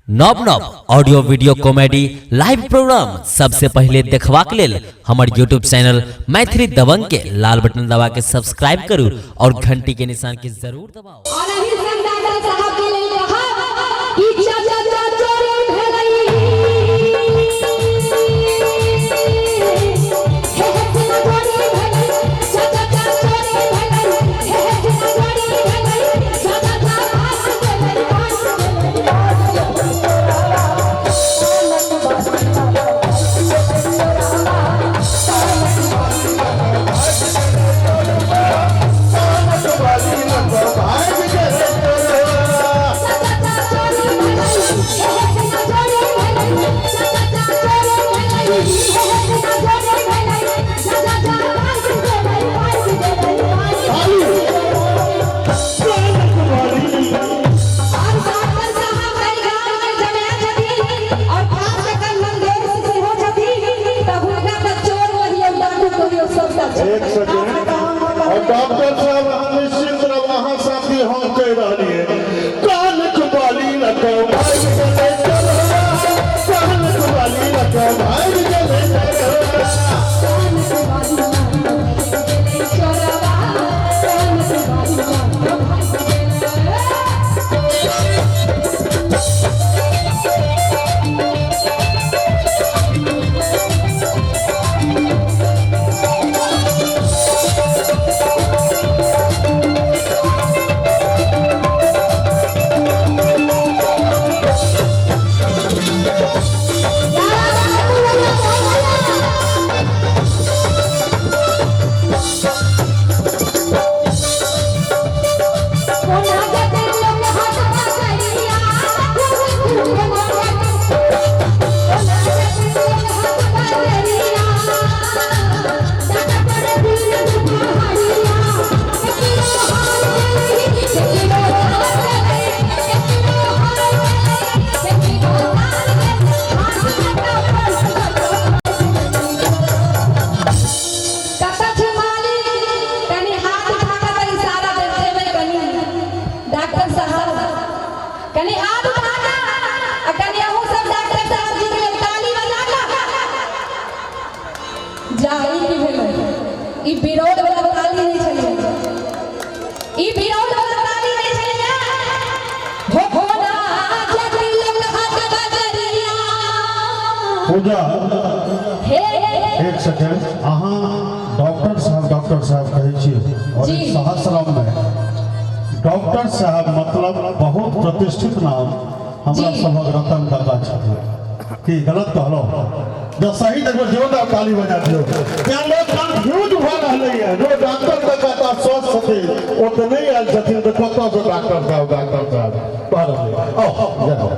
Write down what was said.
नव नव audio video comedy live program सबसे पहले देखबाक लेल हमर यूट्यूब चैनल मैथिली दबंग के लाल बटन दबा के सब्सक्राइब करू और घंटी के निशान के जरूर दबाओ। और एही संग डॉक्टर साहब के लेल कहब कि चाचा चोरी भेलै हे हे सीना चोरी भेलै, चाचा चोरी भेलै, हे हे सीना चोरी भेलै, चाचा भाग गेलै, भाग गेलै, भाग गेलै। चाचा चोरी भेलै, हे हे सीना चोरी भेलै, चाचा चोरी भेलै, हे हे सीना चोरी भेलै, चाचा भाग गेलै, भाग गेलै, भाग गेलै। और डॉक्टर साहब एहि गाम मे जमाय छथिन और खास कऽ कऽ नंदोर सेहो छथिन, तऽ हुनका तऽ चोर कहियौ, डाकू कहियौ, सबटा छै। एक सेकेंड, और डॉक्टर साहब, अहाँ निश्चिंत रहू, अहाँ साथी हम कहि रहलियै, कानक बाली लऽ भागि गेलै चोरवा, कानक बाली लऽ भागि गेलै चोरवा। चोरवा, कानक बाली लऽ भागि गेलै। कोना जते लोक हाथ पकड़िया, कोना जते लोक हाथ पकड़िया, डाका पर दिन दुपहरिया, केकरो हाल गेलै, केकरो हाल गेलै, केकरो हाल गेलै, केकरो हाल गेलै, हाथ कटा पर कतऽ छै मालिक? कनि हाथ उठा कऽ तऽ इशारा देबै कनि। डॉक्टर साहब, कनि हाथ उठा कऽ आ कनि अहूँ सब डॉक्टर साहब जी के लेल ताली बजा कऽ। जा, ई की भेलै? ई विरोध वाला ताली नहि छलै, ई विरोध वाला ताली नहि छलैया। हो होना जति लोक हाथ बजरिया। पूजा, हे। एक सेकेंड, अहाँ डॉक्टर साहब, डॉक्टर साहब कहै छियै और जी। सहस्राम में डॉक्टर साहब मतलब बहुत प्रतिष्ठित नाम हमरा जी। सभक रतन काका छथिन। की गलत कहलहुँ? जब सही देखो जोरदार ताली बजा दियौ। तें लोक कंफ्यूज भऽ रहलैए जो डॉक्टर काका तऽ स्वस्थ छथिन, ओ तऽ नहि आयल छथिन, तऽ कतऽसँ डॉक्टर साहब, डॉक्टर साहब कह रहलै। आओ, जय हो।